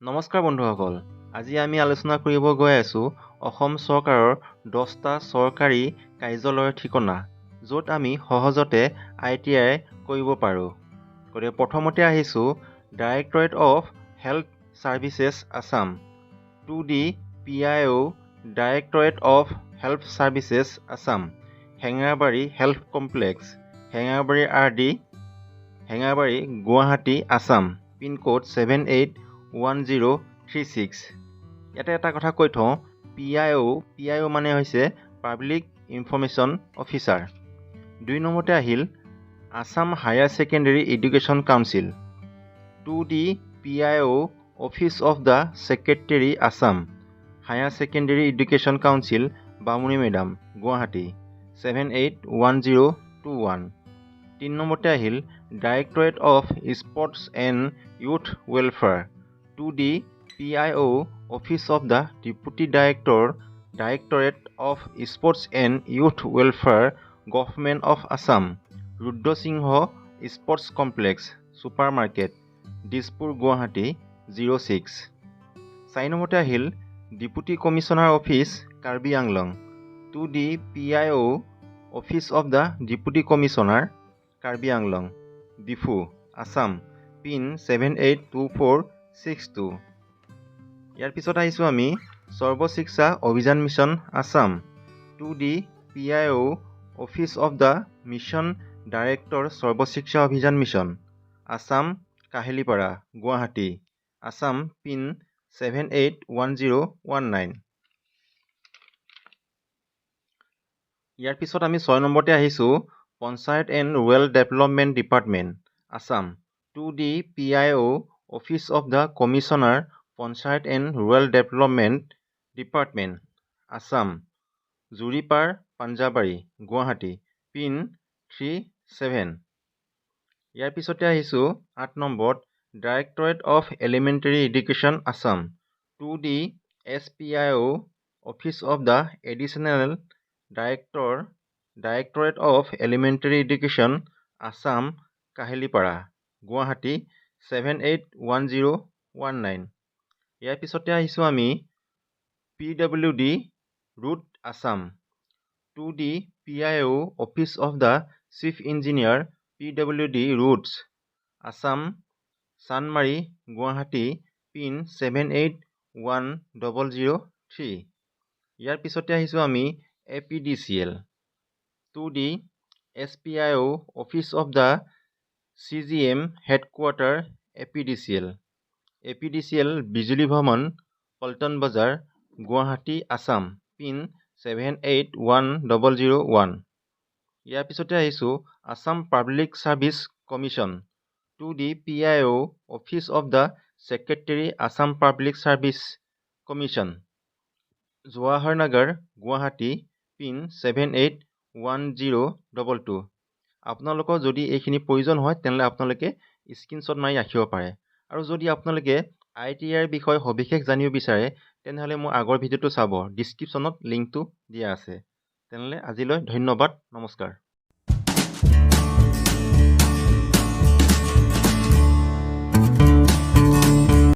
নমস্কাৰ বন্ধুসকল, আজি আমি আলোচনা কৰিব গৈ আছোঁ অসম চৰকাৰৰ 10টা চৰকাৰী কাৰ্যালয়ৰ ঠিকনা, য'ত আমি সহজতে আইটিআই কৰিব পাৰোঁ। গতিকে প্ৰথমতে আহিছোঁ Directorate of Health Services Assam, to the PIO, Directorate of Health Services Assam, Hengerabari Health Complex, Hengerabari RD, Hengerabari, Guwahati, Assam, pincode 781036। ইয়াতে এটা কথা কৈ থওঁ, পিআইঅ' মানে হৈছে পাব্লিক ইনফৰ্মেশ্যন অফিচাৰ। 2 নম্বৰতে আহিল Assam Higher Secondary Education Council, to the PIO, Office of the Secretary, Assam Higher Secondary Education Council, Bamunimaidam, Guwahati, 781021। 3 নম্বৰতে আহিল Directorate of Sports and Youth Welfare, to the PIO, Office of the Deputy Director, Directorate of Sports and Youth Welfare, Government of Assam, Rudrasingha Sports Complex, Super Market, Dispur, Guwahati, 06। 4 নম্বৰতে আহিল Deputy Commissioner Office, Karbi Anglong, to the PIO, Office of the Deputy Commissioner, Karbi Anglong, Diphu, Assam, pin 782462। ইয়াৰ পিছত আহিছোঁ আমি Sarva Shiksha Abhiyan Mission Assam, to the PIO, Office of the Mission Director, Sarva Shiksha Abhiyan Mission Assam, Kahilipara, Guwahati, Assam, pin 781019। ইয়াৰ পিছত আমি 6 নম্বৰতে আহিছোঁ Panchayat and Rural Development Department Assam, to the PIO, Office of the Commissioner, Panchayat and Rural Development Department Assam, Juripar, Panjabari, Guwahati, pin 37। ইয়াৰ পিছতে আহিছোঁ 8 নম্বৰত Directorate of Elementary Education Assam, to the SPIO, Office of the Additional Director, Directorate of Elementary Education Assam, Kahilipara, Guwahati, 781019। ইয়াৰ পিছতে আহিছোঁ আমি PWD Road Assam, to the PIO, Office of the Chief Engineer, PWD Roads Assam, Chandmari, Guwahati, pin 781003। ইয়াৰ পিছতে আহিছোঁ আমি APDCL, to the SPIO, Office of the CGM Headquarter, APDCL, APDCL Bijuli Bhawan, Paltan Bazar, Guwahati, Assam, pin 781001। ইয়াৰ পিছতে আহিছোঁ Assam Public Service Commission, to the PIO, Office of the Secretary, Assam Public Service Commission, Jawahar Nagar, Guwahati, pin 781022। আপোনালোকৰ যদি এইখিনি প্ৰয়োজন হয়, তেনেহ'লে আপোনালোকে screenshot মাৰি ৰাখিব পাৰে। আৰু যদি আপোনালোকে আইটিআইৰ বিষয়ে সবিশেষ জানিব বিচাৰে, তেনেহ'লে মোৰ আগৰ ভিডিঅ'টো চাব, ডিছক্ৰিপশ্যনত লিংকটো দিয়া আছে। তেনেহ'লে আজিলৈ ধন্যবাদ, নমস্কাৰ।